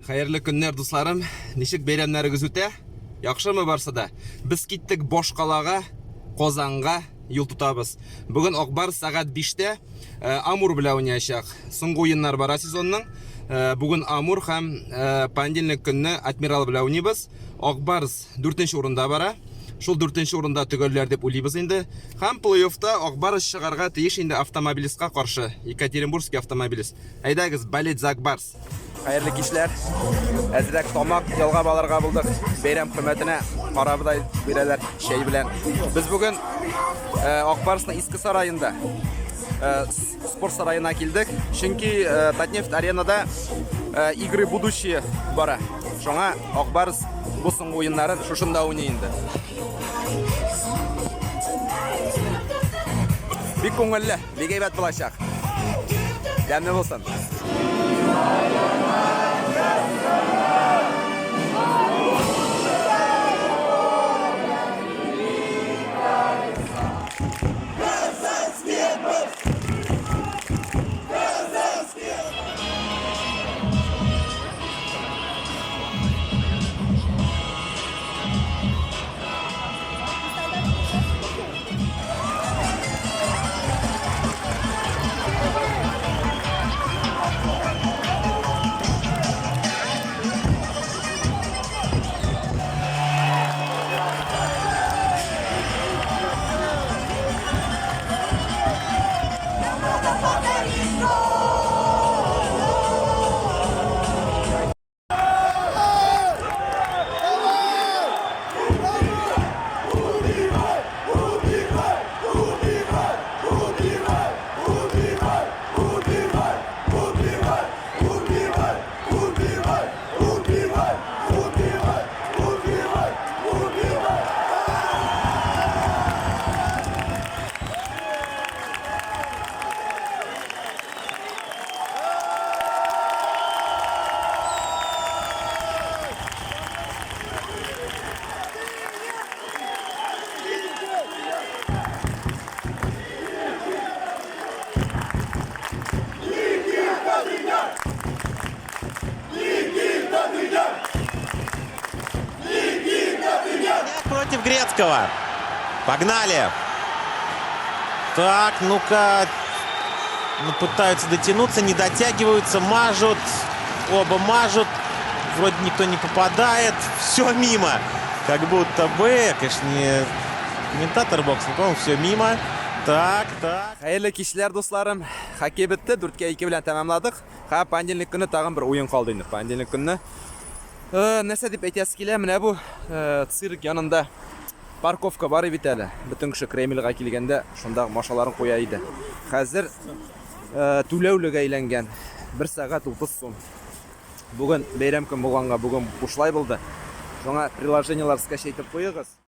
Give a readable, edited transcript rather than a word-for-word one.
Хәерле көннәр, дусларым. Ничек бәйрәмнәрегез үтә? Яхшымы барсы да? Без киттек башкалага, Казанга юл тотабыз. Бүген Акбар сәгать 5-тә э, Амур белән уйнаячак. Соңгы уеннар бара сезонның. Э, бүген Амур һәм э, понедельник көнне Адмирал белән уйныйбыз. Акбарс дүртенче урында бара. Шул дүртенче урында төгәлләр дип уйлыйбыз инде. Һәм плей-оффта Акбарс чыгарга тиеш инде Автомобилистка каршы. Екатеринбургский Автомобилист. Әйдәгез, болеть за Акбарс. Хәерле кичләр. Әзрәк тамак ялгап алырга булдык. Бәйрәм хөрмәтенә карабодай бирәләр чәй белән. Без бүген э, Акбарсның иске сараенда э, спорт сараена килдек. Чөнки э, Татнефть аренада Игры будущее бара. Шуңа Акбарс бу соңгы уеннарын шушында уйный инде. Бик күңелле. Бик әйбәт булачак. Тәмле булсын. Против Грецкого. Погнали. Так, ну-ка. Ну, пытаются дотянуться, не дотягиваются, мажут. Оба мажут. Вроде никто не попадает. Все мимо. Как будто бы. Конечно, не комментатор бокса, но, по-моему, все мимо. Так, так. Хәерле кичләр, дусларым. Хоккей бетте, 4-2 белән тәмамладык. Һәм понедельник көнне тагын бер уен калды инде. Понедельник көнне. Э, нәрсә дип әйтәсе килә, менә бу э, цирк янында парковка бар бит әле. Бөтен кеше Кремльгә килгәндә шунда машаларын куя иде. Хәзер э, түләүлегә әйләнгән. Бер сәгать 30 сум. Бүген бәйрәм көн булганга бүген бушлай булды. Шуңа приложениеләр скачать итеп куегыз.